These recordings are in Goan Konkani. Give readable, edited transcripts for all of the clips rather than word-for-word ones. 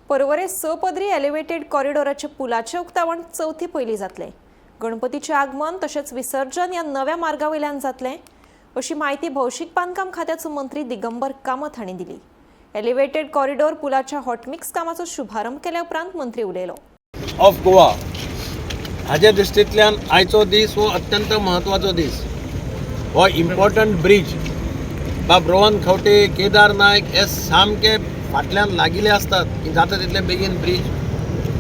परवरे स पदरी एलिव्हेटेड कॉरिडॉराच्या पुलाचें उक्तावण चवथी पयलीं जातलें. गणपतीचें आगमन तशेंच विसर्जन ह्या नव्या मार्गा वयल्यान जातलें, अशी म्हायती भौशीक बांदकाम खात्याचो मंत्री दिगंबर कामत हांणी दिली. एलिव्हेटेड कॉरिडॉर पुलाच्या हॉटमिक्स कामाचो शुभारंभ केल्या उपरांत मंत्री उलयलो. ऑफ गोवा हाज्या दृश्टींतल्यान आयचो दीस हो अत्यंत म्हत्वाचो दीस. हो इम्पॉर्टंट ब्रीज, बाब रोहन खंवटे, केदार नायक हे सामके फाटल्यान लागिल्ले आसतात की जाता तितले बेगीन ब्रीज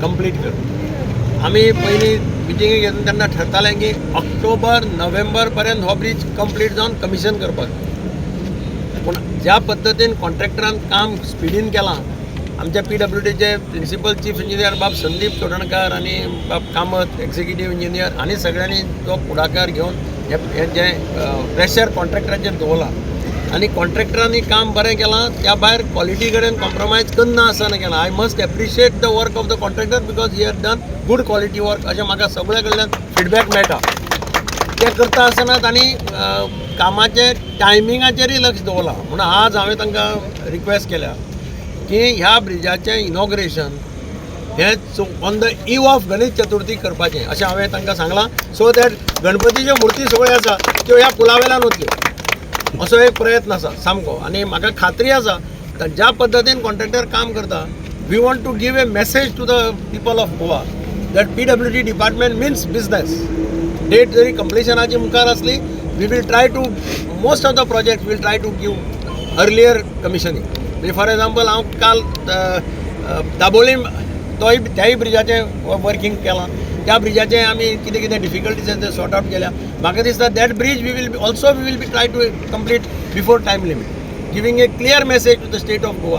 कंप्लीट कर. आमी पयलीं मिटिंगे घेवन तेन्ना ठरतालें की ऑक्टोबर नोव्हेंबर पर्यंत हो ब्रीज कंप्लीट जावन कमिशन करपाक. पूण ज्या पद्दतीन कॉन्ट्रॅक्टरान काम स्पिडीन केलां, आमच्या पीडब्ल्यूडीचे प्रिंसिपल चीफ इंजिनियर बाब संदीप चोडणकार आनी बाब कामत एक्झिक्युटीव इंजिनियर आनी सगळ्यांनी जो फुडाकार घेवन हे हे जें प्रेशर कॉन्ट्रॅक्टराचेर दवरलां आनी कॉन्ट्रॅक्टरांनी काम बरें केलां, त्या भायर क्वॉलिटी कडेन कॉम्प्रोमायज करना आसतना केलां. I must appreciate the work of the contractor because he had done good quality work, अशें म्हाका सगळ्या कडल्यान फिडबॅक मेळटा. ते करता आसतना तांणी कामाचे टायमिंगाचेरूय लक्ष दवरलां. म्हणून आज हांवें तांकां रिक्वेस्ट केल्या की ह्या ब्रिजाचें इनॉग्रेशन हें on the eve of Ganesh Chaturthi करपाचें, अशें हांवें तांकां सांगलां, सो that गणपतीच्यो मुर्ती सगळ्यो आसा त्यो ह्या पुला वयल्यान वतल्यो, असो एक प्रयत्न आसा सामको. आनी म्हाका खात्री आसा, ज्या पद्दतीन कॉन्ट्रॅक्टर काम करता, we want to give a message to the people of Goa that PWD department means business. Date जरी कंप्लिशनाची मुखार आसली, we will try to most of the project will try to give earlier commissioning. म्हणजे फॉर एग्जाम्पल, हांव काल दाबोलीम तोय त्याय ब्रिजाचें वर्किंग केलां. त्या ब्रिजाचें आमी कितें कितें डिफिकल्टीज आसा ते सॉर्ट आवट केल्या. म्हाका दिसता that bridge we will also we will be try to complete before time limit, giving a clear message to the state of Goa.